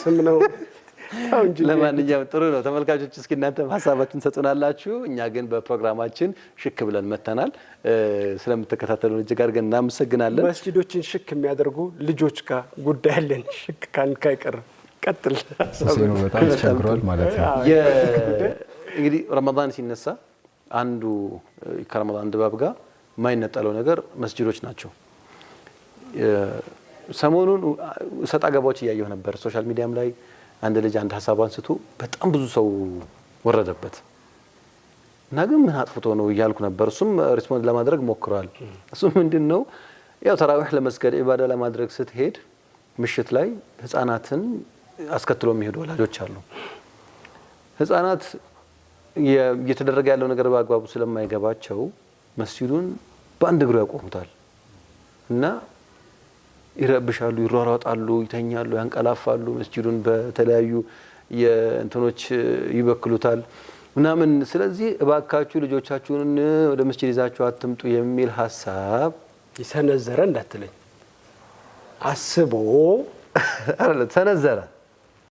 ስም ነው። ተው እንጂ። ለማንኛውም ጥሩ ነው። ተመልካቾች፣ እስኪ እናንተ ሀሳባችሁን ሰጡናላችሁ። እኛ ግን በፕሮግራማችን ሽክ ብለን መተናል። ስለምትከታተሉን እጅግ አድርገን እናመሰግናለን። መስጂዶችን ሽክ የሚያደርጉ ልጆች ጋር ጉዳይ አለን። ሽክ ካንክ አይቀርም። ቀጥል። ሁሴኑ በጣም ተቸግሯል ማለት ነው። እንግዲህ ረመዳን ሲነሳ አንዱ ከረመዳን ድባብ ጋር የማይነጠለው ነገር መስጂዶች ናቸው። ሰሞኑን ሰጣ ገባዎች እያየሁ ነበር። Social media ም ላይ አንድ ልጅ አንድ ሀሳብ አንስቶ በጣም ብዙ ሰው ወረደበት እና ግን ምን አጥፍቶ ነው እያልኩ ነበር። እሱም respond ለማድረግ ሞክሯል። እሱም ምንድን ነው፣ ያው ተራዊሕ ለመስገድ፣ ኢባዳ ለማድረግ ስትሄድ ምሽት ላይ ህፃናትን አስከትሎ የሚሄዱ ወላጆች አሉ። ህፃናት እየተደረገ ያለው ነገር በአግባቡ ስለማይገባቸው መስጂዱን በአንድ እግሩ ያቆሙታል እና ይረብሻሉ፣ ይሯሯጣሉ፣ ይተኛሉ፣ ያንቀላፋሉ። መስጂዱን በተለያዩ የእንትኖች ይበክሉታል ምናምን። ስለዚህ እባካችሁ ልጆቻችሁን ወደ መስጂድ ይዛችሁ አትምጡ የሚል ሀሳብ የሰነዘረ እንዳትለኝ፣ አስቦ አይደለም፣ ሰነዘረ።